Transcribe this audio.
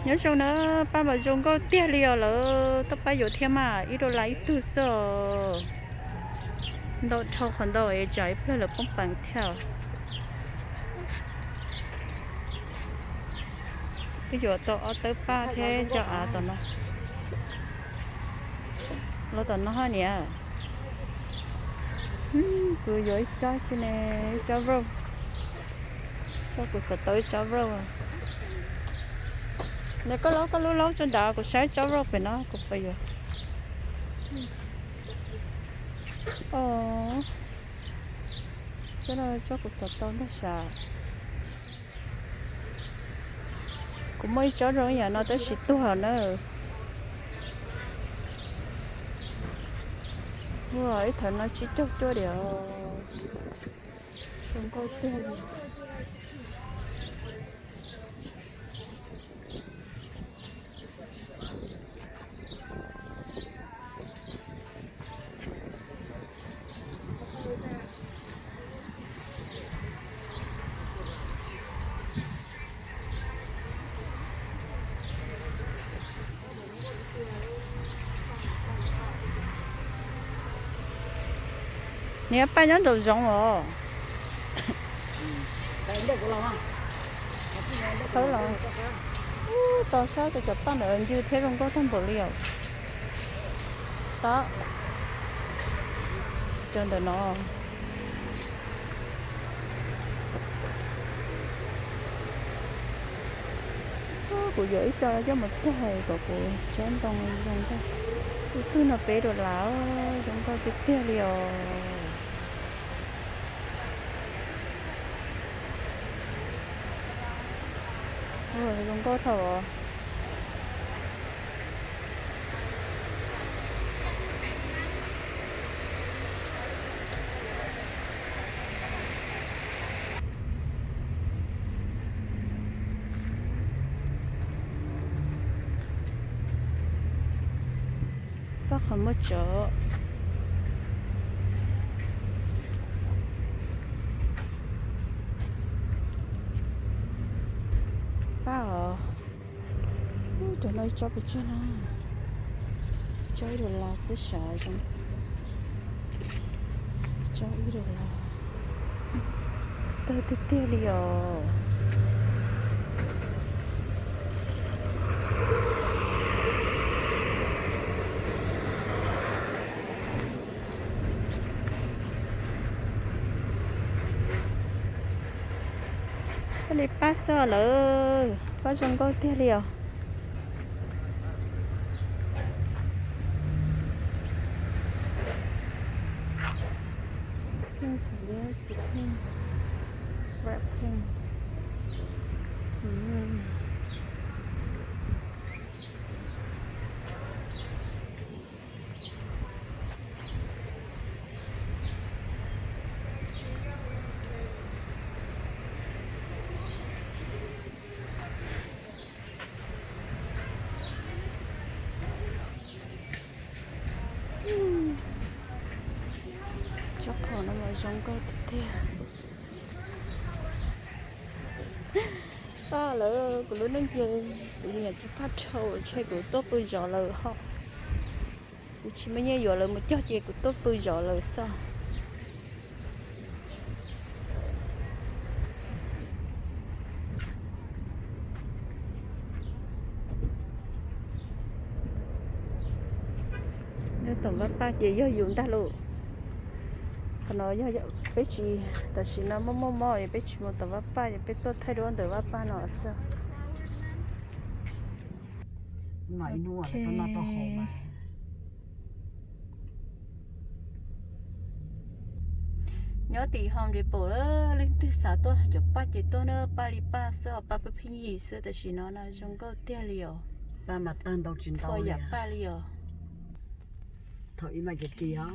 Nyob zoo na, paj mas zoo nkauj tiag li os lawm, tuaj pab yuav thiab mas ib dollar ib tug xwb os. Ntau dhau qhov ntau es tsam ib pliag lawv poob peev thiab. Twb yuav tau ob tawb paj thiab cov av tom no. Los tom no hos niam. Kuv yuav ib tsob tsi ne, ib tsob rose. Saib kuv xav tau ib tsob rose. Niam, koj laub koj lub laub tso nrad, kuv saib tsob rose pem no kuv puas yuav. Os, tsob no tsob kuv xav tau ntag sav. Kuv muaj ib tsob zoo ib yam no tab sis tuag na. Ua ib thawv no tsib caug cuaj diam. Zoo nkauj tiag li. Niam, paj nyob nraum zoov os. Thawb los. Ub, tos saib cov paj ntawd ncw thiab zoo nkauj tag npaum li os. Tab, cov ntawm no. Kuv yuav ib co coj mus cog kom kuv tsob ntoo zoo nkauj. Ib tug no peb dollar, zoo nkauj tiag tiag li os. Zoo nkauj dhau os. Paj qhov muag tsov. Paj os. Cov no ib tsob pes tsawg na? Tsob ib dollar xwb sav zoo. Tsob ib dollar. Tawg tiag tiag li os. Paj li paj xwb lawm, paj zoo nkauj tiag li os. Pink, pink, pink, red pink. Tsob qhov no mas zoo nkauj tiag tiag. Paj lawm, kuv lub neej ces kuv nyiam cov paj dhau, ntshe kuv tuaj pw zov lawm hos. Kuv tsis muaj nyiaj yuav lawv mus cog ces kuv tuaj pw zov lawm xwb. Nyob tom vaj paj ces yog yus ntag lauj. Qhov no yog peb tsis, tam sim no muaj muaj mob es peb tsis mus tom vaj paj, es peb tuaj thaij duab ntawm vaj paj no xwb. Nyob tim Home Depot, leej twg xav tuaj cov paj ces tuaj na, paj li paj xwb, paj pheej yig xwb, tam sim no na zoo nkauj tiag li os. Paj mas tawg ntau tsis ntau, txhua yam paj li os. Thaum ub mas ces kis os,